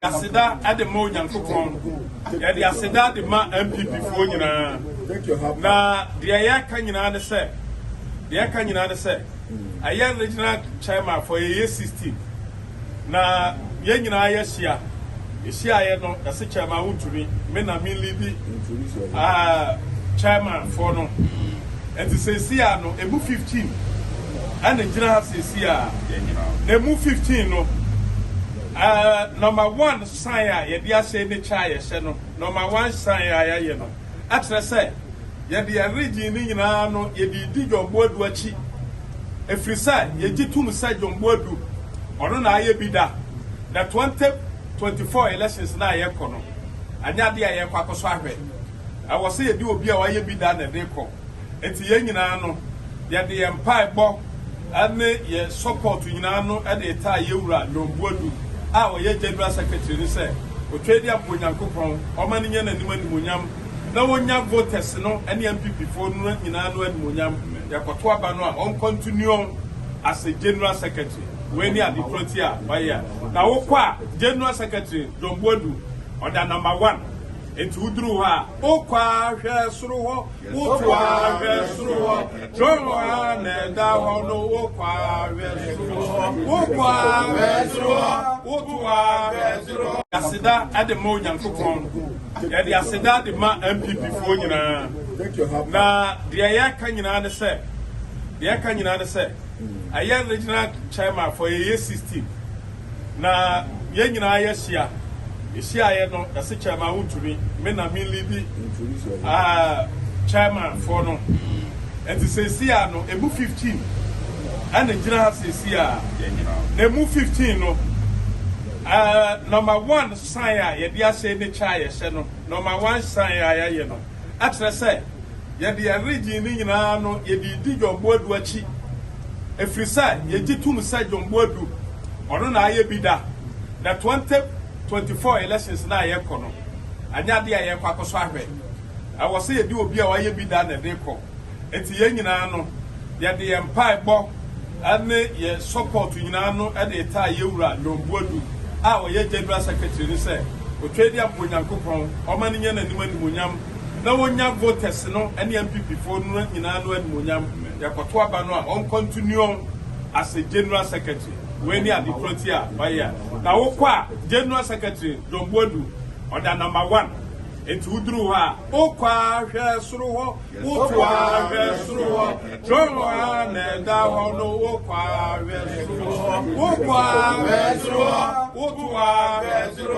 Aseda de ma Onyankopɔn. Yɛde aseda de ma NPP foɔ nyinaa. Na deɛ yɛka nyinaa ne sɛ, deɛ yɛka nyinaa ne sɛ, ɛyɛ regional chairman for yɛyɛ 16. Na yɛn nyinaa yɛahyia. Yɛhyiaeɛ no, yɛse chairman wontumi, me na me lead chairman foɔ no. Nti seesei a no, emu 15 ɛna gyina ha seesei a. Na emu 15 no, number one sign a yɛde ahyɛ ne kyɛ a yɛhyɛ no, number one sign a yɛayɛ no, akyerɛ sɛ yɛde yɛn region no nyinaa no yɛde di John Boadu akyi. Ɛfiri sɛ yɛgye tom sɛ John Boadu ɔno na ayɛ bi da. Na 2024 elections na yɛkɔ no, anyɛ adeɛ a yɛkɔ akɔso ahwɛ. Ɛwɔ sɛ yɛde obi a wayɛ bi da na ɛde kɔ. Nti yɛn nyinaa no, yɛde yɛn mpaebɔ ne yɛ support nyinaa no de taa yɛwura John Boadu a ɔyɛ general secretary no sɛ otwa di ampo Onyankopɔn ɔma no nya n'anim animonyam na wɔnya voters no ne NPP foɔ no nyinaa no animonyam. Yɛkɔto aba no a, ɔncontinue as a general secretary. Wei ne ade korɔ ti a wayɛ a. Na wokɔ a, general secretary John Boadu ɔda number one. Nti woduru hɔ a, wokɔ ahwɛ soro hɔ, woto ahwɛ soro hɔ, John a na ɛda hɔ no, wokɔ ahwɛ soro hɔ, wokɔ ahwɛ soro hɔ, woto ahwɛ soro hɔ. Aseda de ma Onyankopɔn. Yɛde aseda de ma NPP foɔ nyinaa. Na deɛ yɛka nyinaa ne sɛ, deɛ yɛka nyinaa ne sɛ, ɛyɛ regional chairman for yɛyɛ 16. Na yɛn nyinaa yɛahyia. Yɛhyiaeɛ no, yɛse chairman wontumi, me na me lead chairman foɔ no. Nti seesei a no, emu 15 ɛna gyina ha seesei a. Na emu 15 no, number one sign a yɛde ahyɛ ne kyɛ a yɛhyɛ no, number one sign a yɛayɛ no, akyerɛ sɛ yɛde yɛn region no nyinaa no yɛde di John Boadu akyi. Ɛfiri sɛ yɛgye tom sɛ John Boadu ɔno na ayɛ bi da. Na 2024 elections na yɛkɔ no, anyɛ adeɛ a yɛkɔ akɔso ahwɛ. Ɛwɔ sɛ yɛde obi a wayɛ bi da na ɛde kɔ. Nti yɛn nyinaa no, yɛde yɛn mpaebɔ ne yɛ support nyinaa no de taa yɛwura John Boadu a ɔyɛ general secretary no sɛ otwa di ampo Onyankopɔn ɔma no nya n'anim animonyam na wɔnya voters no ne NPP foɔ no nyinaa no animonyam. Yɛkɔto aba no a, ɔncontinue as a general secretary. Wei ne ade korɔ ti a wayɛ a. Na wokɔ a, general secretary John Boadu ɔda number one. Nti woduru hɔ a, wokɔ ahwɛ soro hɔ, woto ahwɛ soro hɔ, John a na ɛda hɔ no, wokɔ ahwɛ soro hɔ, wokɔ ahwɛ soro hɔ, woto ahwɛ soro hɔ.